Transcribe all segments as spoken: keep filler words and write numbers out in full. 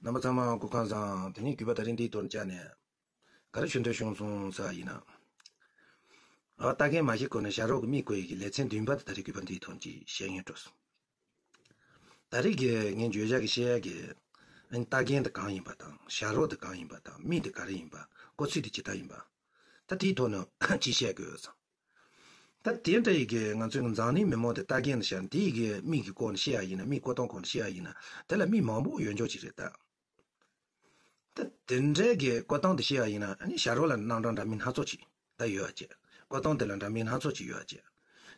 རྣམ་པ་ཚང་མ་སྐུ་ཁམས་བཟང་། དེ་ནས་གུས་པ་དེ་རིང་འདིའི་ཐོག་ནས་བཅར་ནས་ག་རེ་ཞུ་འདོད་བྱུང་སོང་ཟེར་བ་ཡིན་ན། ཨ་ལྟ་མཁན་མ་ཤེས་གོང་ནས་ཞྭ་རོགས་ཀྱི་མིག་བཀོད་ཡི་གི་ལེ་ཚན་བདུན་པ་དེ་ད་རེས་གུས་པ་འདིའི་ཐོག་ནས་ཅིག་བཤད་སྙིང་བྲོ་སོང་། ད་རེས་ཀྱི་ངས་བརྗོད་བྱ་གི་བཤད་ཡ་གི་ཨ་ནི་ལྟ་མཁན་དེ་གང་ཡིན་པ་དང་ཞྭ་རོགས་དེ་གང་ཡིན་པ་དང་མིག་དེ་ག་རེ་ཡིན་པ་བཀོད་ཚུལ་དེ་ཇི་ལྟར་ཡིན་པ། ད་དེའི་ཐོག་ནས་ཅིག་བཤད་དགོས་སོང་། ད་དེ་འདྲ་ཡི་གི་ང་ཚོའི་འཛམ་གླིང་མི་མང་དེ་ལྟ་མཁན་དུ་བཞག་དེ་ཡི་གི་མིག་གི་སྐོར་ནས་བཤད་ཡ་ཡིན་ན་མིག་བཀོད་སྟངས་སྐོར་ནས་བཤད་ཡ་ཡིན་ན་དེ་ལ་མིག་མང་པོ་ཡོད་འཇོག་ཅིག་རེད་ད། ད་དེ་འདྲའི་གི་བཀོད་སྟངས་དེ་བཤད་ཡ་ཡིན་ན་ཨ་ནི་ཞྭ་རོགས་ལ་རྣམ་གྲངས་འདྲ་མིན་སྣ་ཚོགས་ཅིག་ད་ཡོད་ཨ་ཅེ། བཀོད་སྟངས་དེ་ལ་འདྲ་མིན་སྣ་ཚོགས་ཅིག་ཡོད་ཨ་ཅེ།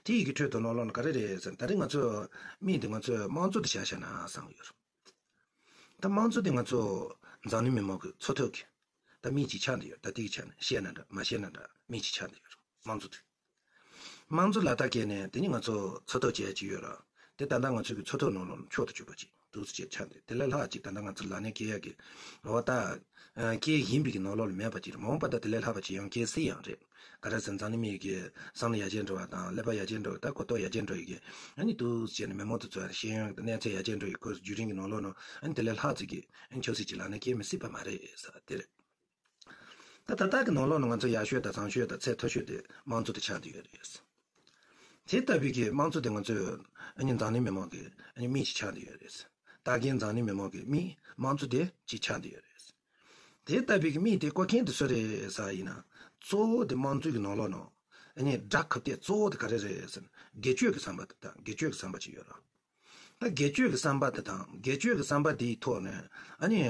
དེ་ཡི་གི་ཁྲོད་དུ་ནང་ལོགས་ནས་ག་རེ་རེད་ཟེར་ན་ད་རེས་ང་ཚོ་མིག་དེ་ང་ཚོའི་དམངས་གཙོ་དེ་བཞག་བཞག་ན་བསམ་ཡོད་རེད། ད་དམངས་གཙོ་དེ་ང་ཚོ་འཛམ་གླིང་མི་མང་གི་འཚོ་ཐབས་ཀྱི་ད་མིག་ཅིག་ཆགས་འདི་ཡོད། ད་དེ་གི་ཆ་ནས་བཤད་ན་འདྲ་མ་བཤད་ན་འདྲ་མིག་ཅིག་ཆགས་འདི་ཡོད་རེད་དམངས་གཙོ་དེ། དམངས་གཙོ་ལག་བསྟར་བྱས་ནས་དེ་ནི་ང་ཚོ་འཚོ་ཐབས་བྱེད་ཡ་ཅིག་ཡོད་ར། དེ་ད་ལྟ་ང་ཚོ་གི་འཚོ་ཐབས་ནང་ལོགས་ནས་མཆོག་ཏུ་གྱུར་པ་ཅིག་འདུག་སེ་བྱས་ཆགས་འདི་དེ་ལས་ལྷག་ཅིག་ད་ལྟ་ང་ཚོ་ལག་ལེན་བཀལ་ཡ་གི་འོ་ད་ཨ་བཀལ་བཞིན་པའི་གི་ནང་ལོགས་ལ་མེད་པ་ཅིག་རེད། མ་འོངས་པ་ད་དེ་ལས་ལྷག་པ་ཅིག་ཡང་བཀལ་སྲིད་ཡང་རེད། ག་རེ་ཟེར་འཛམ་གླིང་མི་ཡི་གི་བསམ་བློ་ཡར་རྒྱས་འགྲོ་བ་དང་ཀླད་པ་ཡར་རྒྱས་འགྲོ་བ་ད་གོ་རྟོགས་ཡར་རྒྱས་འགྲོ་ཡི་གི་ཨ་ནི་འདུག་སེ་བྱས་ནས་མི་མང་དུ་ཚོ་ཤེས་ཡོན་གི་གནས་ཚད་ཡར་རྒྱས་འགྲོ་ཡི་གི་བརྒྱུད་རིམ་གི་ནང་ལོགས་ནང་ཨ་ནི་དེ་ལས་ལྷག་ཅིག་གི་ཨ་ནི་ཆབ་སྲིད་ཀྱི་ལག་ལེན་བཀལ་མི་སྲིད་པ་མ་རེད་ཟེར་བ་དེ་རེད། ད་ད་ལྟ་གི་ནང་ལོགས་ནང་ང་ཚོ་ཡག་ཤོས་དང་བཟང་ཤོས་དང་ཚད་མཐོ་ཤོས་དེ་དམངས་གཙོ་དེ་ཆགས་བསྡད་ཡོད་རེད། དེ་ལྟ་བུའི་གི་དམངས་གཙོ་དེ་ང་ཚོས་ཨ་ནི་འཛམ་གླིང་མི་མང་གི་ཨ་ནི་མིག་ཅིག་ཆགས་བསྡད་ཡོད་རེད། ལྟ་མཁན་འཛམ་གླིང་མི་མང་གི་མིག་དམངས་གཙོ་དེ་ཅིག་ཆགས་བསྡད་ཡོད་རེད། དེ་ལྟ་བུའི་གི་མིག་དེ་བཀོད་མཁན་དེ་སུ་རེད་ཟེར་བ་ཡིན་ན། གཙོ་བོ་དེ་དམངས་གཙོའི་གི་ནང་ལོགས་ནང་ཨ་ནི་དགྲ་ཁ་གཏད་གཙོ་བོ་དེ་ག་རེ་རེད་ཟེར་ན་སྒེར་གཅོད་ཀྱི་བསམ་པ་དེ་དང་སྒེར་གཅོད་ཀྱི་བསམ་པ་ཅིག་ཡོད་རེད། ད་སྒེར་གཅོད་ཀྱི་བསམ་པ་དེ་དང་སྒེར་གཅོད་ཀྱི་བསམ་པ་དེའི་ཐོག་ནས་ཨ་ནི་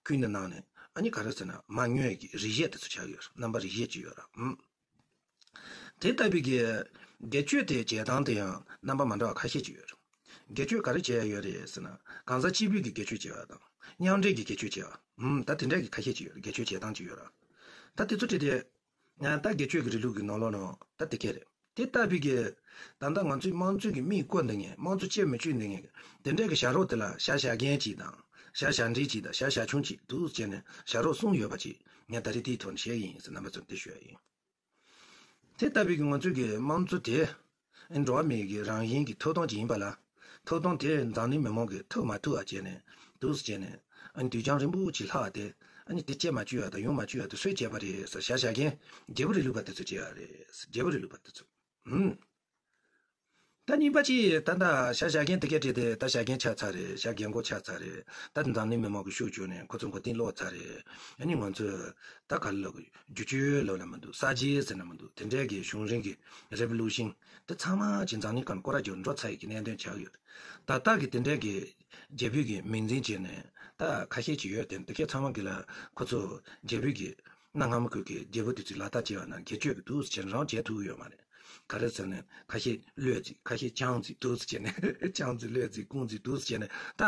ཀུན་ནས་ནང་ནས་ཨ་ནི་ག་རེ་ཟེར་ན་མ་དངོས་ཀྱི་རིགས་དབྱེ་དེ་ཚོ་ཆགས་ཡོད་རེད། རྣམ་པ་རིགས་དབྱེ་ཅིག་ཡོད་རེད། ཨུམ། དེ་ལྟ་བུའི་གི་སྒེར་གཅོད་དེ་བྱེད་སྟངས་དེ་ཡང་རྣམ་པ་མ་འདྲ་བ་ཁ་ཤས་ཅིག་ཡོད་རེད། སྒེར་གཅོད་ག་རེ་བྱས་ཡོད་རེད་ཟེར་ན་གང་ཟག་གཅིག་པུའི་གི་སྒེར་གཅོད་བྱས་པ་དང་མཉམ་འབྲེལ་གྱི་སྒེར་གཅོད་བྱས་པ་ཨུམ་ད་དེ་འདྲ་གི་ཁ་ཤས་ཅིག་ཡོད་རེད། སྒེར་གཅོད་བྱེད་སྟངས་ཅིག་ཡོད་རེད། ད་དེ་ཚོ་བྲིས་ཏེ། ཡང་ད་སྒེར་གཅོད་ཀྱི་རིང་ལུགས་ཀྱི་ནང་ལོགས་ནང་ད་དེ་གས་རེད། དེ་ལྟ་བུའི་གི་ད་ལྟ་ང་ཚོའི་དམངས་གཙོའི་གི་མིག་བཀོད་འདི་ངས་དམངས་གཙོ་བཅོས་མི་བཅོས་འདི་ངས་དེ་འདྲའི་གི་བྱ་རོག་དེ་ལ་བྱ་བྱ་རྒན་གཅིག་དང་བྱ་བྱ་འབྲིང་གཅིག་དང་བྱ་བྱ་ཆུང་གཅིག་འདུག་བྱས་ནས་བྱ་རོག་གསུམ་ཡོད་པ་ཅིག་ངས་ད་རེས་དེའི་ཐོག་ནས་བཤད་ཀྱི་ཡིན་ཟེར་རྣམ་པ་ཚོར་འདི་ཞུ་ཡ་ཡིན། དེ་ལྟ་བུའི་གི་ང་ཚོའི་གི་དམངས་གཙོ་དེ། ཨ་འགྲོ་བ་མིའི་གི་རང་བཞིན་གྱི་ཐོབ་ཐང་ཅིག་ཡིན་པ་ལ། ཐོབ་ཐང་དེ་འཛམ་གླིང་མི་མང་གིས་ཐོབ་མ་ཐུབ་པ་བྱས་ནས་འདུག་སེ་བྱས་ནས་ཨ་ནི་དུས་འགྱངས་རིང་པོ་ཅིག་ལྷག་སྟེ་ཨ་ནི་དེ་བྱེད་མ་བཅུག་ཡ་དང་ཡོང་མ་བཅུག་ཡ་དེ་སུས་བྱས་པ་རེད་ཟེར་བྱ་བྱ་རྒན་རྒྱལ་པོ་རིང་ལུགས་པ་དེ་ཚོས་བྱས་པ་རེད། རྒྱལ་པོ་རིང་ལུགས་པ་དེ་ཚོས། ཧུམ། ད་གཉིས་པ་ཅིག་ད་ལྟ་བྱ་བྱ་རྒན་དེ་གས་བྲིས་ཏེ་ད་བྱ་རྒན་ཆགས་ཚར་རེད། བྱ་རྒན་མགོ་ཆགས་ཚར་རེད། ད་འཛམ་གླིང་མི་མང་གིས་ཤུགས་བསྐྱོན་ནས་ཁོ་ཚོ་མགོ་རྟིང་སློག་ཚར་རེད། ཨ་ནི་ང་ཚོས་ད་ག་ལ་ལབ་དགོས། བསྒྱུར་བཅོས་ལབ་ན་མི་འདུག་གསར་བརྗེ་ཟེར་ན་མི་འདུག་དེ་འདྲའི་གི་གཞུང་རིང་གི་རེ་བོ་ལུ་ཤིན་དེ་ཚང་མ་ཅིག་འཛམ་གླིང་སྒང་ལ་སྐོར་ར་རྒྱུག་འགྲོ་ཚར་ཡི་གི་གནད་དོན་ཆགས་ཡོད། ད་ལྟ་གི་དེ་འདྲའི་གི་རྒྱལ་པོའི་གི་མིང་འཛིན་བྱས་ནས་ད་ཁ་ཤས་ཅིག་ཡོད་དེ་འདི་གས་ཚང་མ་གི་ལ་ཁོ་ཚོ་རྒྱལ་པོའི་གི་གནའ་སྔ་མོ་ཁུལ་གི་རྒྱལ་པོ་དེ་ཚོས་ལག་བསྟར་བྱས་པ་ན་སྒེར་གཅོད་གི་འདུག་སེ་བྱས་ནས་རང་བྱས་ཐུབ་ཀྱི་ཡོད་མ་རེད། ག་རེ་ཟེར་ན་ཁ་ཤས་བློས་བརྩིས་ཁ་ཤས་ཅང་བརྩིས་འདུག་སེ་བྱས་ནས་ཅང་བརྩིས་བློས་བརྩིས་ཀུང་བརྩིས་འདུག་སེ་བྱས་ནས་ད་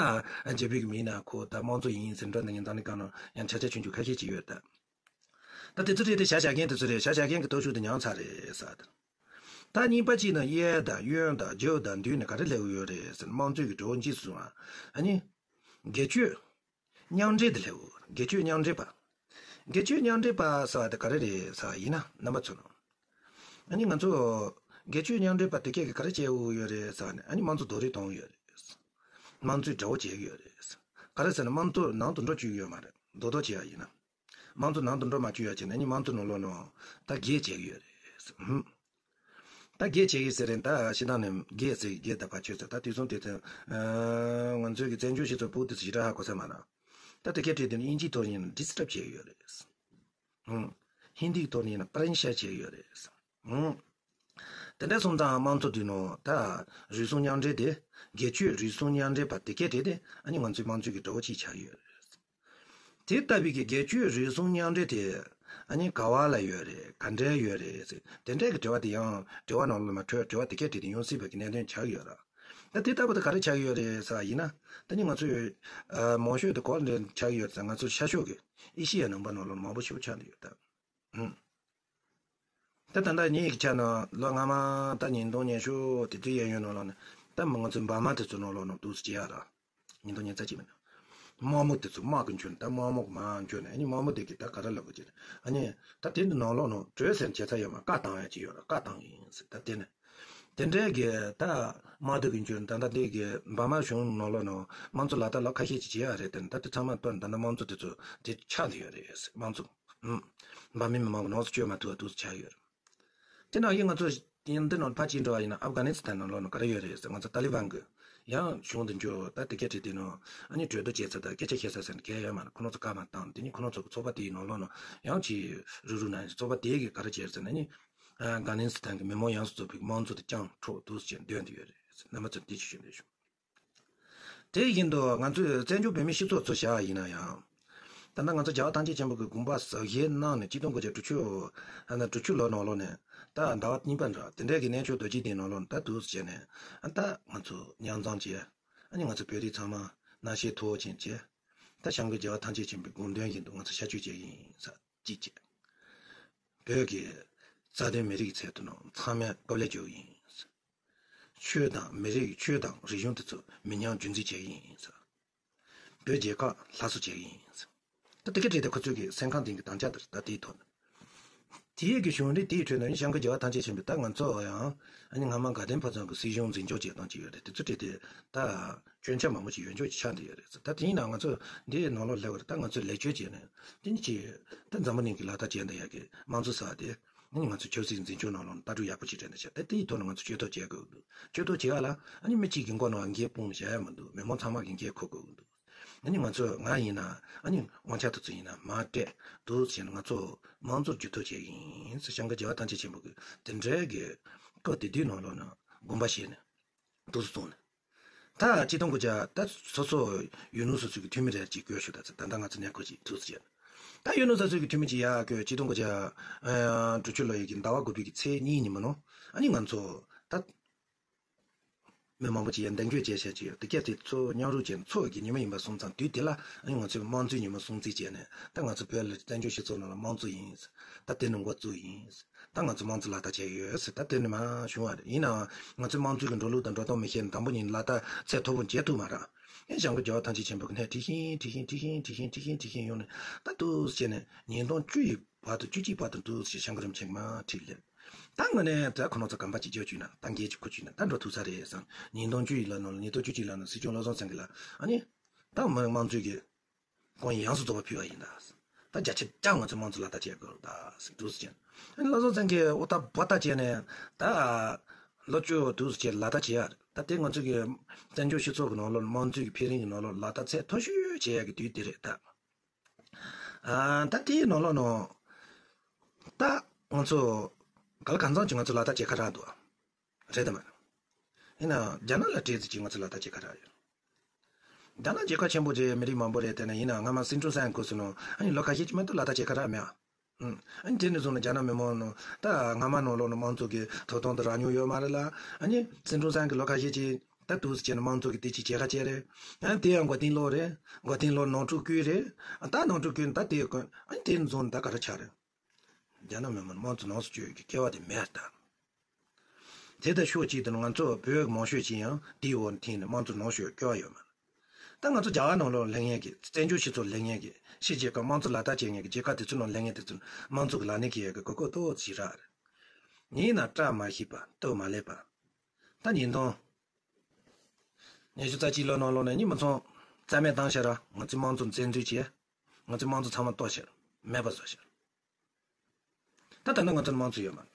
རྒྱལ་པོའི་གི་མིང་ན་ཁོ་ད་དམངས་གཙོ་ཡིན་ཟེར་འགྲོ་ནས་ངས་འཛམ་གླིང་སྒང་ནང་ཡང་ཆ་ཆ་ཆུང་ཆུང་ཁ་ཤས་ཅིག་ཡོད་ད། ད་དེ་ཚོ་རེད་དེ་བྱ་བྱ་རྒན་དེ་ཚོ་རེད། བྱ་བྱ་རྒན་གི་སྟོབས་ཤུགས་དེ་ཉམས་ཚར་རེད་ཟེར། ད་གཉིས་པ་གཅིག་ན་གཡས་དང་གཡོན་དང་རྒྱབ་དང་མདུན་ནས་ག་རེ་སླེབས་ཡོད་རེད་ཟེར་ན་དམངས་གཙོའི་གི་གྲོགས་འཇིགས་སུ་སོང་བ། ཨ་ནི། སྒེར་གཅོད། མཉམ་འབྲེལ་དེ་སླེབས་ཡོད། སྒེར་གཅོད་མཉམ་འབྲེལ་པ། སྒེར་གཅོད་མཉམ་འབྲེལ་པ་ཟེར་བ་དེ་ག་རེ་རེད་ཟེར་བ་ཡིན་ན་རྣམ་པ་ཚོ་ནང་། ཨ་ནི་ང་ཚོ། སྒེར་གཅོད་མཉམ་འབྲེལ་པ་དེ་གས་གི་ག་རེ་བྱས་ཡོད་རེད་ཟེར་བ་ནི་ཨ་ནི་དམངས་གཙོ་རྡོག་རོལ་གཏོང་གི་ཡོད་རེད། དམངས་གཙོའི་དགྲ་བོ་བྱེད་ཀྱི་ཡོད་རེད། ག་རེ་ཟེར་ན་དམངས་གཙོ་ནང་དུ་འགྲོ་བཅུག་གི་ཡོད་མ་རེད། རྡོག་རྡོག་བྱས་པ་ཡིན་ན། དམངས་གཙོ་ནང་དུ་འགྲོ་མ་བཅུག་ཡ་བྱས་ན་ཨ་ནི་དམངས་གཙོ་ནང་ལོགས་ནང་ད་སྒེར་བྱེད་ཀྱི་ཡོད་རེད། ཧུམ། ད་སྒེར་བྱེད་ཀྱི་ཟེར་རེད། ད་ཕྱི་ནང་ནས་སྒེར་ཟེར་གྱི་སྒེར་ད་ཕར་ཆོད་ཟེར། ད་དུས་གསུམ་དེ་ཚོ་ང་ཚོའི་གི་བཙན་བྱོལ་སྤྱི་ཚོགས་ཕུགས་དེ་ཚོ་ཞེ་དྲག་ཧ་གོ་ས་མ་རེད། ད་དེ་གས་བྲིས་དེ་ནི་དབྱིན་ཇིའི་ཐོག་ནས་ཡིན་ན་ཌི་སི་ཊརབ་བྱེད་ཀྱི་ཡོད་རེད། ཧུམ། ཧིན་དིའི་ཐོག་ནས་ཡིན་ན་པྲེན་ཤར་བྱེད་ཀྱི་ཡོད་རེད། ཧུམ། དེ་འདྲ་སོང་ཙང་དམངས་གཙོ་དེ་ནང་ད་རུལ་སུངས་མཉམ་འབྲེལ་དེ་སྒེར་གཅོད་རུལ་སུངས་མཉམ་འབྲེལ་པ་དེ་གས་དེ་དེ་ཨ་ནི་ང་ཚོའི་དམངས་གཙོའི་གི་གྲོགས་པོ་གཅིག་ཆགས་ཡོད་རེད། དེ་ལྟ་བུའི་གི་སྒེར་གཅོད་རུལ་སུངས་མཉམ་འབྲེལ་དེ་ཨ་ནི་ག་བ་ལ་ཡོད་རེད། ག་འདྲ་ཡོད་རེད་ཟེར་དེ་འདྲའི་གི་དྲི་བ་དེ་ཡང་དྲི་བ་ནང་ལ་མ་འཕྲོས་དྲི་བ་དེ་གས་དེ་དེ་ཡོང་སྲིད་པའི་གི་གནད་དོན་ཆགས་ཡོད་ར། ད་དེ་ལྟ་བུ་དེ་ག་རེ་ཆགས་ཡོད་རེད་ཟེར་བ་ཡིན་ན་ད་ནི་ང་ཚོས་མང་ཤོས་དེ་ག་བ་ལ་ཆགས་ཡོད་ཟེར་ང་ཚོ་ཤར་ཕྱོགས་གི་ཨེ་ཤི་ཡ་ནང་པ་ནང་ལ་མང་པོ་ཞིག་ཆགས་འདུག་ཡོད་ད། ཧུམ། ད་ད་ལྟ་ངེད་ཀྱི་ཆ་ནང་ལོ་སྔ་མ་ད་ཉིས་སྟོང་ཉི་ཤུ་དེ་དུས་གཡས་གཡོན་ནང་ལ་ནི་ད་མི་ང་ཚོའི་འབར་མ་དེ་ཚོ་ནང་ལོགས་ནང་འདུག་སེ་བྱེད་ཡ་ར། ཉིས་སྟོང་ཉི་ཤུ་རྩ་གཅིག་མིན་ན། དམག་མི་དེ་ཚོ་དམག་གི་འཁྱོར་ནས་ད་དམག་མི་གི་མར་འཁྱོར་ནས་ཨ་ནི་དམག་མི་དེ་གི་ད་ག་རེ་ལབ་དགོས་ཀྱི་རེད། ཨ་ནི་ད་དེ་འདི་ནང་ལོགས་ནང་བྲོས་ཟེར་བྱེད་ས་ཡོད་མ་བཀའ་བཏང་ཡ་ཅིག་ཡོད་ར་བཀའ་བཏང་གི་ཡིན་ཟེར་ད་དེ་ནས། དེ་འདྲའི་གི་ད་དམག་སྡེ་གི་འཇུ་ད་ལྟ་དེ་གི་འབར་མ་གཞུང་ནང་ལོགས་ནང་དམངས་གཙོ་ལག་བསྟར་ལ་ཁ་ཤས་ཅིག་བྱེད་ཡ་རེད་དེ། ད་དེ་ཚང་མ་གཏོར་ད་ལྟ་དམངས་གཙོ་དེ་ཚོ་དེ་ཆགས་བསྡད་ཡོད་རེད། དམངས་གཙོ་ཨུམ་འབར་མའི་མི་མང་གི་ནང་སུ་བསྐྱོད་མ་ཐུབ་པ་དུ་ཆགས་ཡོད་རེད། དེ་ནང་བཞིན་ང་ཚོ་ཡིན་འདི་ནང་ཕར་ཕྱིན་འགྲོ་བ་ཡིན་ན་ཨབ་གྷ་ནི་སི་ཐན་ནང་ལོགས་ནང་ག་རེ་ཡོད་རེད་ཟེར། ང་ཚོ་ཏཱ་ལི་བན་གི་ཡང་གཞུང་དུ་འཇུ་ད་དེ་ག་བྲིས་དེ་ནང་ཨ་ནི་གྲོས་བསྡུར་བྱས་ཚར་ད་སྐད་ཆ་བཤད་ས་ཟེར་ན་གལ་ཡོད་མ་རེད། ཁོ་རང་ཚོ་བཀའ་མ་བཏང་དེ་ནི་ཁོ་རང་ཚོ་གི་ཚོགས་པ་དེའི་ནང་ལོགས་ནང་ཡང་ཅིག་རུ་རུ་ན་ཚོགས་པ་དེ་གི་ག་རེ་བྱས་ཟེར་ན་ནི། ཨ་གྷ་ནི་སི་ཐན་གྱི་མི་མང་ཡོངས་སུ་རྫོགས་པའི་དམངས་གཙོ་དེ་བསྐྱངས་ཕྲོགས་འདུག་ཅེས་འདོན་དུ་ཡོད་རེད། རྣམ་པ་ཚོས་འདི་ཅིག་ཞུ་འདོད་བྱུང་། དེ་བཞིན་དུ་ང་ཚོས་བཙན་བྱོལ་བོད་མིའི་སྤྱི་ཚོགས་ཚོ་བཞག་ཡིན་ན་ཡང་། ད་ལྟ་ང་ཚོ་རྒྱལ་བ་ཐམས་ཅད་མཁྱེན་པ་གི་དགོངས་པ་ཟབ་རྒྱས་གནང་ནས་གཅིག་སྟོང་དགུ་བརྒྱ་དྲུག་ཅུ་ཨ་ན་དྲུག་ཅུ་ལོ་ནང་ལོགས་ནས་ད་ཟླ་བ་གཉིས་པ་འདྲ་དེ་འདྲའི་གི་གནས་མཆོག་རྡོ་རྗེ་གདན་ནང་ལོགས་ནས་ད་འདུག་ཟེར་ནས་ཨ་ད་ང་ཚོ་མཉམ་འཛོམས་བྱས་ཨ་ནི་ང་ཚོ་བོད་རིགས་ཚང་མ་གནམ་གཤིས་མཐོ་བོ་ཅན་བྱས་ད་བྱང་གི་རྒྱལ་བ་ཐམས་ཅད་མཁྱེན་པའི་དགོངས་དོན་བཞིན་དུ་ང་ཚོ་ཤར་བསྐྱོད་བྱས་ཡིན་ས། གཅིག་བྱས། བོད་ཀྱི་རྩ་དོན་མི་རིགས་ཀྱི་ཚད་དུ་ནང་ཚང་མས་སྐུ་ལས་བསྐྱོན་ཡིན། ཆོས་དང་མི་རིགས་ཆོས་དང་རིག་གཞུང་དེ་ཚོ་མི་ཉམས་རྒྱུན་འཛིན་བྱས་ཡིན། བོད་རྒྱལ་ཁབ་སླར་གསོ་བྱས་ཡིན། ད་དེ་ག་བྲིས་ཏེ་ཁོ་ཚོས་ཀྱི་སེམས་ཁམས་སྟེང་གི་དམ་བཅའ་དེར་ད་དེའི་ཐོག་ནས། དེའི་གི་བྱུང་རིམ་དེའི་ཁྲོད་ནས་བྱང་གི་རྒྱལ་བ་ཐམས་ཅད་མཁྱེན་པས་ད་ང་ཚོ་ཡང་ཨ་ནི་སྔ་མ་དགའ་ལྡན་ཕོ་བྲང་གི་སྲིད་གཞུང་འཛིན་སྐྱོང་བྱེད་སྟངས་ཅིག་ཡོད་རེད། དེ་ཚོ་བྲིས་ཏེ་ད་སྐྱོན་ཆ་མང་པོ་ཅིག་ཡོད་འཇོག་ཅིག་ཆགས་འདི་ཡོད་རེད། ད་དེ་ཡིན་ན་ང་ཚོ་འདིའི་ནང་ལོགས་སླེབས་པར་ད་ང་ཚོས་ལེགས་བཅོས་བྱས་ནས་དེ་ནི་ཅིག་ད་འཛམ་བུ་གླིང་གི་ལག་བསྟར་བྱས་འདི་ཡག་གི་དམངས་གཙོ་ཟེར་བ་དེ་ཨ་ནི་ང་ཚོ་ཆབ་སྲིད་འཛིན་སྐྱོང་ནང་ལོགས་ལྟ་གྲུབ་ཡག་པོ་ཅིག་སྤྲད་འདི་བྱས་ད་དེའི་ཐོག་ནས་ང་ཚོ་བཅོས་ཐབས་བྱེད་དགོས་འདུག་བཅོས་ཐབས་བྱེད་ཡ་ལ་ཨ་ནི་མི་གཅིག་གི་མགོ་ནང་འགན་སྤུངས་བཞག་ཡ་མི་འདུག་མི་མང་ཚང་མ་གི་འགན་འཁུར་དགོས་འདུག་ཨ་ནི་ང་ཚོས་ང་ཡིན་ན་ཨ་ནི་དབང་ཆ་དེ་ཚོ་ཡིན་ན་མར་སྤྲད་འདུག་ཟེར་ནས་ང་ཚོ་དམངས་གཙོར་བསྒྱུར་ཐབས་བྱས་ཡིན་ཟེར་བྱང་གི་རྒྱལ་བ་ཐམས་ཅད་མཁྱེན་པ་གི་དེ་འདྲའི་གི་སྐབས་དེ་དུས་ནང་ལོགས་ན་དགོངས་པ་བཞེས་ནས་འདུག་སེ་བཙོང་ནས། ད་སྤྱི་བཏང་གི་ཅག་ད་སོ་སོ་ཡུལ་ནོར་སོ་སོ་གི་འཐུས་མི་རེ་ཅིག་བསྐོས་ཤོག་ད་ད་ལྟ་ང་ཚོ་གནས་སྐོར་ཅིག་འདུག་ཟེར་ད་ཡུལ་ནོར་སོ་སོ་གི་འཐུས་མི་ཅིག་ཡར་བསྐོས་སྤྱི་བཏང་གི་ཅག་དྲུག་ཅུ་ལོ་ཡི་གི་ཟླ་བ་དགུ་པའི་གི་ཚེས་གཉིས་ཉིན་མོ་ནང་ཨ་ནི་ང་ཚོ་ད། མི་མང་པོ་ཅིག་ཡང་མདུན་སྐྱོད་བྱས་བྱས་ཅིག་ཡོད། དེ་གས་དེ་ཚོ་མཉམ་རུབ་བྱས་ནས་ཚོགས་ཀྱི་ཉི་མ་ཡིན་པ་སོང་ཙང་དུས་དེ་ལ་ཨ་ནི་ང་ཚོས་དམངས་གཙོའི་ཉིན་མོ་སྲུང་བརྩི་བྱས་ནས་ད་ང་ཚོ་བོད་ལ་བཙན་བྱོལ་སྤྱི་ཚོགས་ནང་ལ་དམངས་གཙོ་ཡིན། ད་དེ་ནི་འགོ་བཙུགས་ཡིན། ད་ང་ཚོ་དམངས་གཙོ་ལག་བསྟར་བྱས་ཡོད་ཟེར་ད་དེ་ནི་མ་བྱུང་བ་རེད། ཡིན་ནའང་ང་ཚོས་དམངས་གཙོའི་གི་འགྲོ་ལུགས་དང་འགྲོ་སྟངས་མི་ཤེས་ནས་དང་པོ་ཉིད་ལག་བསྟར་ཚད་མཐོ་པོ་མཇལ་ཐུབ་མ་རེད། ཨེ་བྱང་གི་རྒྱལ་བ་ཐམས་ཅད་མཁྱེན་པའི་གི་སྣེ་ཁྲིད་བཞིན་ཁྲིད་བཞིན་ཁྲིད་བཞིན་ཁྲིད་བཞིན་ཁྲིད་བཞིན་ཁྲིད་བཞིན་ཁྲིད་བཞིན་ཡོང་ནས་ད་འདུག་སེ་བྱས་ནས་ཉིས་སྟོང་བཅུ་ཡི་བར་དུ་བཅུ་གཅིག་བར་དུ་འདུག་སེ་བྱང་གི་རིམ་ཆེན་མ་ཁྲིད་ལེ། ད་དངོས་གནས་ད་ཁོ་རང་ཚོ་གམ་པ་གཅིག་རྒྱབ་བཅུག་ན་ད་འགན་གཅིག་ཁུར་བཅུག་ན་ད་འགྲོ་ཐུབ་ས་རེད་བསམ། ཉིས་སྟོང་བཅུ་ཡི་ལོ་ནང་ལ་ཉིས་སྟོང་བཅུ་གཅིག་ལོ་ནང་སྲིད་སྐྱོང་བློ་བཟང་སེང་གེ་ལ་ཨ་ནི་ད་མི་དམངས་གཙོའི་གི་དགོངས་ཡངས་སུ་རྫོགས་པ་ཕུལ་བ་ཡིན་ད། ད་བརྒྱ་ཆ་བརྒྱ་ང་ཚོས་དམངས་གཙོ་ལག་བསྟར་བྱེད་དགོས་ད་ཟེར་འདུག་སེ་བྱས། ཨ་ནི་བློ་བཟང་སེང་གེ་ཨོ་ད་བོ་ད་བྱས་ནས་ད་ལོ་བཅུ་འདུག་སེ་བྱས་ལག་བསྟར་བྱེད་ཡ་རེད། ད་དེ་ང་ཚོ་གི་བཙན་བྱོལ་སྤྱི་ཚོགས་ཀྱི་ནང་ལོགས་དམངས་གཙོའི་གི་འཕེལ་རིམ་གྱི་ནང་ལོགས་ལག་བསྟར་ཚད་མཐོ་ཤོས་བྱེད་ཡ་གི་དུས་དེ་རེད་ད། ཨ་ད་དེའི་ནང་ལོགས་ནང་ད་ང་ཚོ་ག་ལ་གང་འཚམ་ཅིག་ང་ཚོ་ལག་བསྟར་བྱེད་ཁ་རག་འདུག་རེད་དམ། ཡིན་ནའང་རྒྱ་ནག་ལ་བྲེལ་ཙམ་ཅིག་ང་ཚོ་ལག་བསྟར་བྱེད་ཁ་རག་ཡོད། རྒྱ་ནག་རྒྱལ་ཁབ་ཆེན་པོ་རེད། མི་རིགས་མང་པོ་རེད། དེ་ནས་ཡིན་ནའང་སྔ་མ་སིན་ཀྲུང་སན་ཁུལ་སོང་ནོ་ཨ་ནི་ལོ་ཁ་ཤས་ཅིག་མ་གཏོགས་ལག་བསྟར་བྱེད་ཁ་རག་མེད་ཨ། ཨ་ནི་དེ་ནས་བཟུང་ནས་རྒྱ་ནག་མི་མང་ནང་ད་སྔ་མ་ནང་ལོགས་ནས་དམངས་གཙོ་གི་ཐོབ་ཐང་དེ་རག་མྱོང་ཡོད་མ་རེད་ལ། ཨ་ནི་སིན་ཀྲུང་སན་གི་ལོ་ཁ་ཤས་ཅིག་ད་འདུག་སེ་བྱས་ནས་དམངས་གཙོ་གི་དེ་ཅིག་བྱེད་ཁ་བྱས་རེད། ཨ་ནི་དེ་ཡང་མགོ་རྟིང་སློག་རེད། མགོ་རྟིང་སློག་ནང་འཁྲུག་བསྐུལ་རེད། ཨ་ད་ནང་འཁྲུག་བསྐུལ་ནས་ད་དེ་ཀུན་ཨ་ནི་དེ་ནས་བཟུང་ནས་ད་ག་རེ་ཆགས་རེད། རྒྱ་ནག་མི་མང་དམངས་གཙོ་ནང་སུ་བསྐྱོད་ཀྱི་སྐལ་བ་དེ་མེད་ད། དེ་ལྟར་ཤོག་གཅིག་ཏུ་ང་ཚོ་བོད་མང་ཤོས་ཅིག་ཡང་དེའི་འོག་ནས་ཐིང་ནས་དམངས་གཙོ་ནང་ཤོས་སྐྱོ་བ་ཡོད་མ་རེད། ད་ང་ཚོ་རྒྱ་གར་ནང་ལོགས་སླེབས་མཁན་གྱི་བཙན་བྱོལ་སྤྱི་ཚོགས་སླེབས་མཁན་གྱི་ཕྱི་རྒྱལ་ཁབ་དམངས་གཙོ་ལག་བསྟར་བྱེད་མཁན་གྱི་རྒྱལ་ཁབ་དེ་ཚོ་ནང་སླེབས་མཁན་དེ་ཚོ་དམངས་གཙོ་གི་ལག་ལེན་གྱི་ཡག་གི་གོ་སྐབས་ཏོག་ཙམ་རག་རེད། ཡིན་ན་བཀྲ་མ་ཤིས་པ་སྟོབས་མ་ལེགས་པ། ད་ཉིས་སྟོང་ཉི་ཤུ་རྩ་གཅིག་ལོ་ནང་ལོགས་ནས་ཉིན་མོ་ཚང་རྩ་མེད་བཏང་ཤག་ར་ང་ཚོའི་དམངས་གཙོ་བཙན་འཛུལ་བྱས། ང་ཚོའི་དམངས་གཙོ་ཚང་མ་གཏོར་ཤག་མེད་པ་བཟོ་ཤག་ད་ད་ལྟ་ང་ཚོར་དམངས་གཙོ་ཡོད་མ་རེད།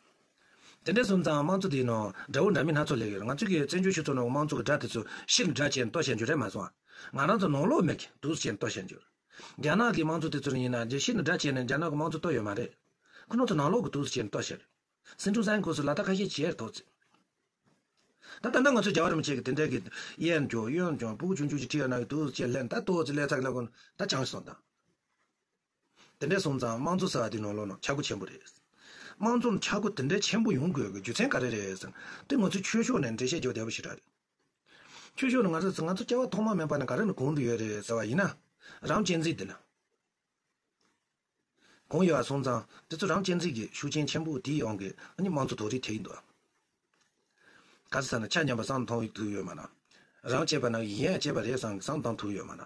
དེ་འདྲ་སོང་ཙང་དམངས་གཙོ་དེའི་ནང་དགྲ་བོ་འདྲ་མིན་སྣ་ཚོགས་སླེབས་ཡོད་རེད། ང་ཚོ་གི་བཙན་བྱོལ་སྤྱི་ཚོགས་ནང་གི་དམངས་གཙོ་གི་དགྲ་དེ་ཚོ་ཕྱིར་དགྲ་བྱས་ནས་གཏོར་བཤད་རྒྱུ་རེད་མ་སོང་ང་། ང་རང་ཚོ་ནང་ལོགས་མེད་ཀྱི་འདུག་བྱས་ནས་གཏོར་བཤད་རྒྱུ་རེད། རྒྱ་ནག་གི་དམངས་གཙོ་དེ་ཚོ་ཡིན་ན་རྒྱ་ཕྱིར་ནས་དགྲ་བྱས་ནས་རྒྱ་ནག་གི་དམངས་གཙོ་གཏོར་ཡོད་མ་རེད། ཁོ་རང་ཚོ་ནང་ལོགས་ཀྱི་འདུག་བྱས་ནས་གཏོར་བཤད་རེད། སིན་ཀྲུང་སན་ཁོངས་སུ་ལ་དྭགས་ཁ་ཤས་བྱས་ཐོག་ཚེ། ད་ད་ལྟ་ང་ཚོ་རྒྱལ་བ་རིན་པོ་ཆེ་གི་དེ་འདྲའི་གི་གཡས་འཇོག་གཡོན་འཇོག་ཕྲུ་གུ་ཆུང་ཆུང་ཅིག་ཁྲིད་ཡོད་ན་གི་འདུག་བྱས་ལན་ད་ཏོག་ཙམ་ལས་ཚགས་ལ་ཀུན་ད་བྱང་སོང་དང་། དེ་འདྲས་སོང་ཙང་དམངས་གཙོ་ཟེར་བ་དེ་ནང་ལོགས་ནང་ཆག་སྒོ་ཆེན་པོ་རེད། དམངས་གཙོ་ནང་ཆག་སྒོ་དེ་འདྲས་ཆེན་པོ་ཡོང་དགོས་ཀྱི་རྒྱུ་མཚན་ག་རེ་རེད་ཟེར་ན། དེ་ང་ཚོའི་ཆོས་ཕྱོགས་ནས་འགྲེལ་བཤད་རྒྱག་བདེ་པོ་ཞེ་དྲག་རེད། ཆོས་ཕྱོགས་ནས་ང་ཚོ་ང་ཚོ་སྐྱེ་བ་ཐོག་མ་མེད་པ་ནས་ག་རེ་ནས་གོང་དུ་ཡོད་རེད་ཟེར་བ་ཡིན་ན། རང་གཅེས་འཛིན་དེ་ན། གོང་ཡོད་སོང་ཙང་དེ་ཚོ་རང་གཅེས་འཛིན་གྱི་ཤུགས་རྐྱེན་ཆེན་པོ་དེའི་དབང་གིས་ཨ་ནི་དམངས་གཙོ་དོགས་འདྲི་ཐེབས་ཀྱི་འདུག་ག་ཚོད་ཟེར་ན་ཆ་མཉམ་པ་བསམ་བློ་གཏོང་ཐུབ་ཡོད་མ་ན། རང་གཅེས་པ་ན་གཞན་ཡང་གཅེས་པ་རེད་བསམ་བསམ་བློ་གཏོང་ཐུབ་ཡོད་མ་ན།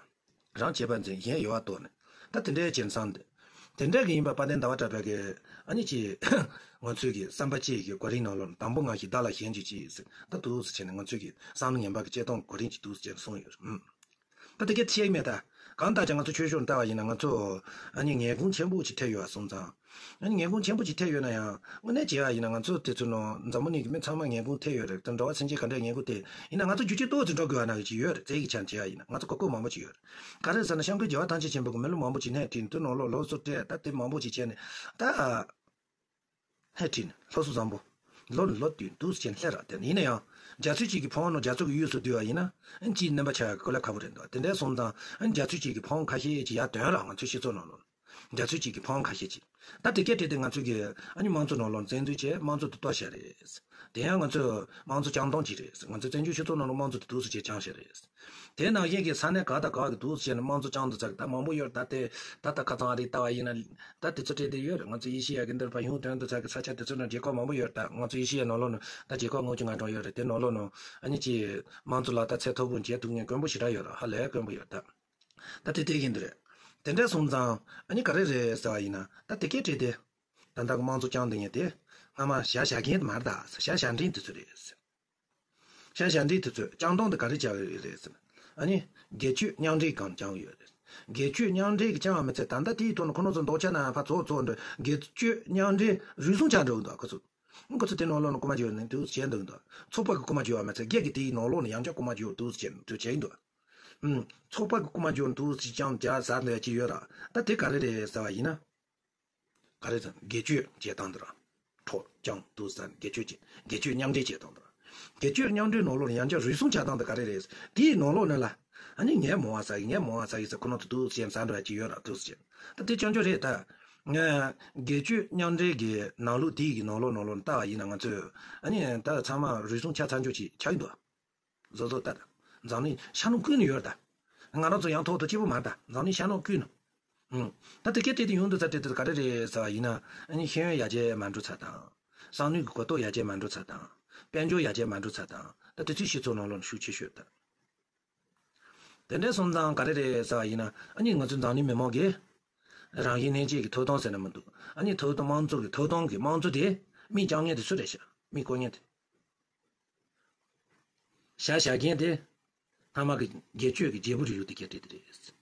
རང་གཅེས་པ་འཛིན་གཞན་གཡོ་བ་རྟོགས་ནས་ད་དེ་འདྲའི་བྱས་ཙང་དེ། དེ་འདྲ་གི་ཡིན་པ་དཔལ་ལྡན་ཟླ་བ་གྲགས་པ་གི་ཨ་ནི་ཅི། ང་ཚོའི་གི་བསམ་པ་གཅིག་གི་གོ་རིམ་ནང་ལོགས་ནས་དང་པོ་ང་ཞིག་བདག་ལ་གཞན་གཅིག་ཅེས་ཟེར། ད་འདུག་སེ་བྱས་ནས་ང་ཚོའི་གི་བསམ་བློ་ངན་པ་གི་བཅད་སྟངས་གོ་རིམ་གཅིག་འདུག་སེ་བྱས་ནས་གསུངས་ཡོད་རེད། ཨུམ། ད་དེ་གས་བཤད་མེད་ད། གང་ལྟར་ཀྱང་ང་ཚོ་ཆོས་ཕྱོགས་ལྟ་བ་ཡིན་ན་ང་ཚོ་ཨ་ནི་ངན་གོང་ཆེན་པོ་ཅིག་ཐེབས་ཡོད་པ་སོང་ཙང་། ཨ་ནི་ངན་གོང་ཆེན་པོ་ཅིག་ཐེབས་ཡོད་ན་ཡང་དངོས་གནས་བྱས་པ་ཡིན་ན་ང་ཚོ་དེ་ཚོ་ནང་འཛམ་བུ་གླིང་གི་མི་ཚང་མ་ངན་གོང་ཐེབས་ཡོད་རེད། དེ་འགྲོ་བ་སེམས་ཅན་ག་འདྲས་ངན་གོང་ཐེབས་ཡིན་ན་ང་ཚོ་རྒྱུ་ཆ་ཏོག་ཙམ་འགྲོ་དགོས་པ་ནང་བཞིན་ཡོད་རེད། རྩེད་ཀྱི་ཆ་བྱས་པ་ཡིན་ན་ང་ཚོ་གོ་སྐབས་མང་པོ་ཅིག་ཡོད་རེད། ག་རེ་ཟེར་ན་སྐྱབས་མགོན་རྒྱལ་བ་ཐམས་ཅད་མཁྱེན་པ་གི་མི་ལོ་མང་པོ་ཅིག་སྣེ་ཁྲིད་དེ་ནང་ལོགས་སློབ་གསོ་སྤྲད་ད་དེ་མང་པོ་ཅིག་བྱས་ནས་ད། སྣེ་ཁྲིད་ནས་སློབ་གསོ་བཟང་པོ། ལོ་ནས་ལོ་བསྟུད་འདུག་སེ་བྱས་ནས་སླེབས་ར། དེ་ཡིན་ན་ཡང་རྒྱ་མཚོའི་དཀྱིལ་གྱི་ཕུང་པོ་ནང་རྒྱ་མཚོ་གི་དབུས་སུ་བསྡུས་པ་ཡིན་ན་ཨ་ནི་སྤྱིའི་རྣམ་པ་ཆགས་ཡག་གི་གོ་ལས་ཁག་པོ་རེད་འདུག་དེ་འདྲ་སོང་ཙང་ཨ་ནི་རྒྱ་མཚོའི་དཀྱིལ་གྱི་ཕུང་པོ་ཁ་ཤས་ཅིག་ཡར་ཐོན་ར། ང་ཚོའི་སྤྱི་ཚོགས་ནང་ལོགས་རྒྱ་མཚོའི་དཀྱིལ་གྱི་ཕུང་པོ་ཁ་ཤས་ཅིག་ད་དེ་གས་བྲིས་ཏེ་ང་ཚོའི་གི་ཨ་ནི་དམངས་གཙོ་ནང་ལོགས་བཙན་འཛུལ་བྱས་དམངས་གཙོ་དེ་གཏོར་བཞག་རེད། དེ་ཡང་ང་ཚོས་དམངས་གཙོ་བསྐྱངས་སྟངས་ཅིག་རེད། ང་ཚོ་བཙན་བྱོལ་སྤྱི་ཚོགས་ནང་ལ་དམངས་གཙོ་དེ་འདུག་སེ་བྱས་བསྐྱངས་བཞག་རེད། དེ་ནང་བཞིན་གྱི་ས་གནས་ག་དང་ག་གི་འདུག་སེ་བྱས་ནས་དམངས་གཙོ་བསྐྱངས་འདུག་ཟེར་གི་ད་མང་པོ་ཡོད་རེད། ད་དེ་ད་ལྟ་ཁ་སང་ཨ་རི་ལྟ་བ་ཡིན་ན་ད་དེ་ཚོ་སྤྲད་དེ་ཡོད་རེད། ང་ཚོ་ཨེ་ཤི་ཡ་གི་འདིར་ཕར་གཞུང་དོན་དུ་ཚ་གི་ས་ཆ་དེ་ཚོ་ནང་རྒྱལ་ཁབ་མང་པོ་ཡོད་རེད། ད་ང་ཚོ་ཨེ་ཤི་ཡའི་ནང་ལོགས་ནང་ད་རྒྱལ་ཁབ་ལྔ་བཅུ་ང་གྲངས་ཡོད་རེད། དེ་ནང་ལོགས་ནང་ཨ་ནི་ཅི་དམངས་གཙོ་ལག་བསྟར་ཚད་མཐོ་པོ་བྱེད་ཐུབ་མཁན་དཀོན་པོ་ཞེ་དྲག་ཡོད་རེད། ཧ་ལས་དཀོན་པོ་ཡོད་རེད། ད་ད་དེ་དེ་བཞིན་དུ་རེད། དེ་འདྲ་སོང་ཙང་ཨ་ནི་ག་རེ་རེད་ཟེར་བ་ཡིན་ན་ད་དེ་སྐད་བྲིས་ཏེ། ད་ལྟ་གི་དམངས་གཙོ་བསྐྱངས་བསྡད་མཁན་དེ་སྔ་མ་བྱ་བཞག་མཁན་དེ་མ་རེད་ད། བྱ་བཞག་མཁན་དེ་ཚོ་རེད། བྱ་བཞག་མཁན་དེ་ཚོས་བསྐྱངས་སྟངས་དེ་ག་རེ་བྱས་ཡོད་རེད་ཟེར་ན། ཨ་ནི་སྒེར་གཅོད་མཉམ་འབྲེལ་སྒང་བསྐྱངས་ཡོད་རེད། སྒེར་གཅོད་མཉམ་འབྲེལ་གྱི་བསྐྱངས་པ་མ་ཚད་ད་ལྟ་དེའི་ཐོག་ནས་ཁོ་རང་ཚོ་འདོགས་ཆ་ན་ཕར་ཚུར་ཚུར་འགྲོ། སྒེར་གཅོད་མཉམ་འབྲེལ་རུལ་སུངས་ཆགས་འགྲོ་གི་འདུག་ཁོ་ཚོ། ཁོ་ཚོ་དེ་ནང་ལོགས་ནས་རྐུ་མ་བྱས་ནས་དུ་བྱས་འདུག་འདུག་ཚོགས་པ་གི་རྐུ་མ་བྱས་པ་མ་ཚད་སྒེར་གྱི་དེའི་ནང་ལོགས་ནས་ཡང་བསྐྱར་རྐུ་མ་བྱས་འདུག་བྱས་འདུག་བྱས་ཡིན་འདུག་ཨུམ། ཚོགས་པ་གི་རྐུ་མ་བྱས་འདུག་ཅིག་ཀྱང་རྒྱག་ཟ་འདོད་ཀྱི་ཡོད་ར། ད་དེ་ག་རེ་རེད་ཟེར་བ་ཡིན་ན། ག་རེ་ཟེར་ན་སྒེར་གཅོད་བྱེད་སྟངས་འདི་ར། འཕྲོག་བཅོམ་འདུག་ཟེར་ན་སྒེར་གཅོད་བྱེད། སྒེར་གཅོད་མཉམ་འབྲེལ་བྱེད་སྟངས་འདི་ར། སྒེར་གཅོད་མཉམ་འབྲེལ་ནང་ལོགས་ནས་ཡང་བསྐྱར་རུལ་སུངས་བྱ་སྟངས་འདི་ག་རེ་རེད། དེའི་ནང་ལོགས་ནས་ལ། ཨ་ནི་ངས་མོ་བ་ཟ་གི་ངས་མོ་བ་ཟ་གི་ཟེར་ཁོ་རང་ཚོ་འདུག་ཟེར་ཟ་འགྲོ་ཡ་ཅིག་ཡོད་ར་འདུག་ཟེར། ད་དེ་སྐྱོན་བརྗོད་རེད་ད། ང་སྒེར་གཅོད་མཉམ་འབྲེལ་གྱི་ནང་ལོགས་དེའི་གི་ནང་ལོགས་ནང་ལོགས་ནས་ལྟ་བ་ཡིན་ན་ང་ཚོས་ཨ་ནི་ད་ཚང་མ་རུལ་སུངས་ཆ་ཚང་འཇོག་ཅིག་ཆགས་ཀྱི་འདུག་བཟོ་བཟོ་ལྟར། འཛམ་གླིང་ཤར་ནུབ་ཀུན་ནས་ཡོད་རེད་ད། ང་རང་ཚོ་ཡང་ཐོག་ཏུ་སྐྱིད་པོ་མ་རེད་ད། འཛམ་གླིང་ཤར་ནུབ་ཀུན་ནས། ཨུང་། ད་དེ་སྐད་དེ་དེ་ཡོང་དུས་ཚ་དེ་དེ་ག་རེ་རེད་ཟེར་བ་ཡིན་ན། ཨ་ནི་ཤེས་ཡོན་ཡར་རྒྱས་མ་འགྲོ་ཚ་དང་། བསམ་བློའི་གོ་རྟོགས་ཡར་རྒྱས་མ་འགྲོ་ཚ་དང་། དཔལ་འབྱོར་ཡར་རྒྱས་མ་འགྲོ་ཚ་དང་། ད་དེ་ཚོའི་སྤྱི་ཚོགས་ནང་ལོགས་ནས་ཤུགས་ཆེ་ཤོས་ད། དེ་འདྲ་སོང་ཙང་ག་རེ་རེད་ཟེར་བ་ཡིན་ན། ཨ་ནི་ང་ཚོ་འཛམ་གླིང་མི་མང་གིས་རང་བཞིན་གནས་བཅས་ཀྱི་ཐོབ་ཐང་ཟེར་ན་མི་འདུག་ཨ་ནི་ཐོབ་ཐང་དམངས་གཙོ་གི་ཐོབ་ཐང་གི་དམངས་གཙོ་དེ་མི་རྐྱང་ངན་དེ་སུ་རེད་ཤག་མི་ལྐོག་ངན་དེ། བྱ་བཞག་མཁན་དེ། སྔ་མ་གི་སྒེར་གཅོད་ཀྱི་རྒྱལ་པོ་རིགས་ལུགས་དེ་སྐད་བྲིས་དེ་རེད།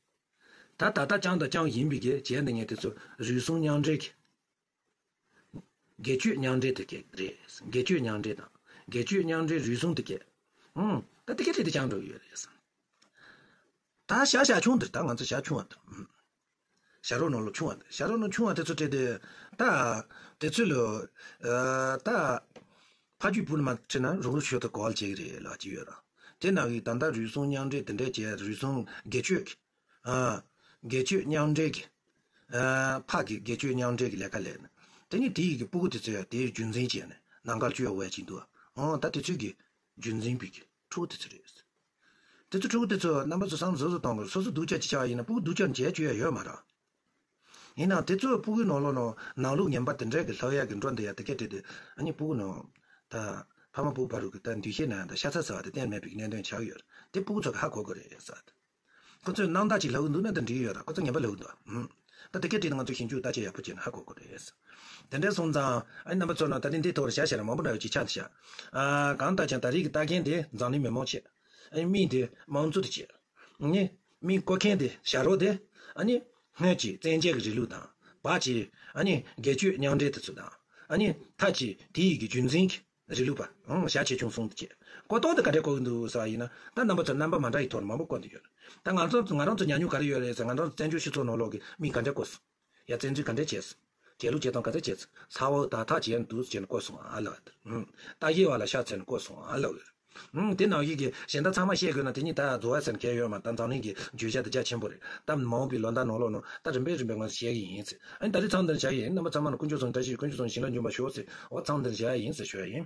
ད་ད་ལྟ་བསྐྱངས་དང་བསྐྱངས་བཞིན་པའི་གི་བྱས་འདི་ངས་དེ་ཚོ་རུལ་སུངས་མཉམ་འབྲེལ་གྱི། སྒེར་གཅོད་མཉམ་འབྲེལ་དེ་སྐད་རེད། སྒེར་གཅོད་མཉམ་འབྲེལ་དང་། སྒེར་གཅོད་མཉམ་འབྲེལ་རུལ་སུངས་དེ་སྐད། ཨང་། ད་དེ་སྐད་བྲིས་དེ་བསྐྱངས་འགྲོ་གི་ཡོད་རེད། ད་བྱ་བཞག་ཆུང་དེ་ད་ང་ཚོ་བྱ་ཆུང་བ་དང་། བྱ་རོག་ནང་ལོགས་ཆུང་བ་དང་། བྱ་རོག་ནང་ཆུང་བ་དེ་ཚོ་སྤྲད་དེ། ད། དེ་ཚོ་ལ། ཨ། ད། ཕ་རྒྱུད་བུ་ལ་མ་ཁྲིད་ན་རོགས་རོགས་ཤོད་དུ་གོ་བ་བྱེད་ཀྱི་རེད་ལབ་ཀྱི་ཡོད་ར། དེ་ནང་གི་ད་ལྟ་རུལ་སུངས་མཉམ་འབྲེལ་དེ་འདྲས་བྱས་རུལ་སུངས་སྒེར་གཅོད་ཀྱི། ཨ། སྒེར་གཅོད་མཉམ་འབྲེལ་གྱི། ཨ། ཕ་གི་སྒེར་གཅོད་མཉམ་འབྲེལ་གྱི་ལས་ཀ་ལས་ན། དེ་ནི་དེ་ཡི་གི་སྤུ་གུ་དེ་ཚོ་ཡང་དེའི་རྒྱུན་འཛིན་བྱས་ནས་ནང་ཁར་བསྐྱོད་དགོས་ཀྱི་འདུག་ཨང་། ད་དེ་ཚོའི་གི་རྒྱུན་འཛིན་པའི་གི་ཕྲུ་གུ་དེ་ཚོ་རེད། དེ་ཚོ་ཕྲུ་གུ་དེ་ཚོ་རྣམ་པ་ཚོ་བསམ་བཟོ་བཟོ་གཏོང་དགོས། སོ་སོ་སྡུག་ཅག་ཅིག་ཆགས་ཡིན་ན་སྤུ་གུ་སྡུག་ཅག་བྱས་བཅུག་ཡ་ཡོད་མ་རེད། ཡིན་ནའང་དེ་ཚོ་སྤུ་གུའི་ནང་ལོགས་ནང་ནང་ལུགས་ངན་པ་དེ་འདྲ་གི་ལྷག་ཡ་གི་འགྲོ་འདི་ཡ་དེ་སྐད་བྲིས་དེ་ཨ་ནི་སྤུ་གུ་ནང་ད་ཕ་མ་སྤུ་གུ་བར་དུ་གི་ད་འདུས་བྱས་ན་ཡང་ད་ཤ་ཚ་ཟ་བ་དེ་གཏན་མེད་པའི་གནད་དོན་ཆགས་ཡོད་རེད། དེ་སྤུ་གུ་ཚོ་གི་ཧ་གོ་དགོས་རེད་ཟེར། ཁོ་ཚོས་སྣང་དག་ཅིག་ལབ་ཀྱི་འདུག་ན་ད་འགྲིག་ཡོད་ར། ཁོ་ཚོ་ངན་པ་ལབ་ཀྱི་འདུག་ཨུམ། ད་དེ་སྐད་བྲིས་ན་ང་ཚོ་ཞིབ་འཇུག་བརྟག་དཔྱད་ཡག་པོ་བྱས་ན་ཧ་གོ་དགོས་རེད། དེ་འདྲ་སོང་ཙང་ཨ་ནི་རྣམ་པ་ཚོ་ནང་ད་ནི་འདིའི་ཐོག་ལ་བྱ་བྱ་ར་མང་པོ་འདྲ་ཡོད་ཅིག་ཆགས་འདུག་ཤག་ཨ། གང་ལྟར་ཀྱང་ད་རེས་ཀྱི་ལྟ་མཁན་དེ་འཛམ་གླིང་མི་མང་བྱས། ཨ་ནི་མིང་དེ་དམངས་གཙོ་དེ་བྱས། ཨ་ནི་མིང་བཀོད་མཁན་དེ་བྱ་རོག་དེ། ཨ་ནི་སྔོན་གྱི་བཙན་རྒྱལ་གྱི་རིང་ལུགས་དང་། བར་གྱི་ཨ་ནི་སྒེར་གཅོད་མཉམ་འབྲེལ་དེ་ཚོ་དང་། ཨ་ནི་མཐའ་གྱི་དེ་ཡི་གི་རྒྱུན་འཛིན་གྱི་རིང་ལུགས་པ། ཨང་། བྱ་ཆེ་ཆུང་གསུམ་དུ་བྱས། བཀོད་སྟངས་དེ་ག་འདྲས་བཀོད་ཀྱི་འདུག་ཟེར་བ་ཡིན་ན། ད་རྣམ་པ་ཚོ་རྣམ་པ་མ་འདྲ་ཡི་ཐོག་ནས་མང་པོ་བཀོད་འདུག་ཡོད། ད་ང་ཚོ་ང་རང་ཚོ་ཉམས་མྱོང་ག་རེ་ཡོད་རེད་ཟེར། ང་རང་ཚོ་བཙན་བྱོལ་སྤྱི་ཚོགས་ནང་ལོགས་ཀྱི་མི་ག་འདྲས་བཀོད་སོང་། ཡ། བཙན་འཛུལ་ག་འདྲས་བྱས་སོང་། རྒྱལ་གླུ་བྱེད་སྟངས་ག་འདྲས་བྱས་སོང་། ཚ་བ་ད་ཐག་བྱས་འདུག་ཟེར་ནས་བཀོད་སོང་ཨ་ལ། ཨང་། ལྟ་བཞིན་པ་ལ་ཤ་ཚ་ནས་བཀོད་སོང་ཨ་ལ། ཨང་། དེ་ནང་བཞིན་གྱི་གཞན་དག་ཚང་མ་བཤད་དགོས་ན་དེ་གཉིས་ད་རྫོགས་པ་ཟེར་མཁན་ཡོད་མ་རེད། ད་འཛམ་གླིང་གི་བརྗོད་བྱ་དེ་རྒྱ་ཆེན་པོ་རེད། ད་མ་འོངས་པའི་ལོ་ཟླ་ནང་ལོགས་ནང་ད་རིམ་པས་རིམ་པས་ང་ཚོ་བཤད་ཀྱི་ཡིན་ཟེར། ཨ་ནི་ད་རེས་མཚམས་འདིར་བཞག་གི་ཡིན། རྣམ་པ་ཚང་མ་ལ་དཀོན་མཆོག་གསུམ་བཀྲ་ཤིས། དཀོན་མཆོག་གསུམ་བྱིན་རླབས་འབྱུང་བར་ཤོག་ཟེར། འོ། མཚམས་འདིར་བཞག་གི་ཡིན་ཟེར་ཞུ་ཡ་ཡིན།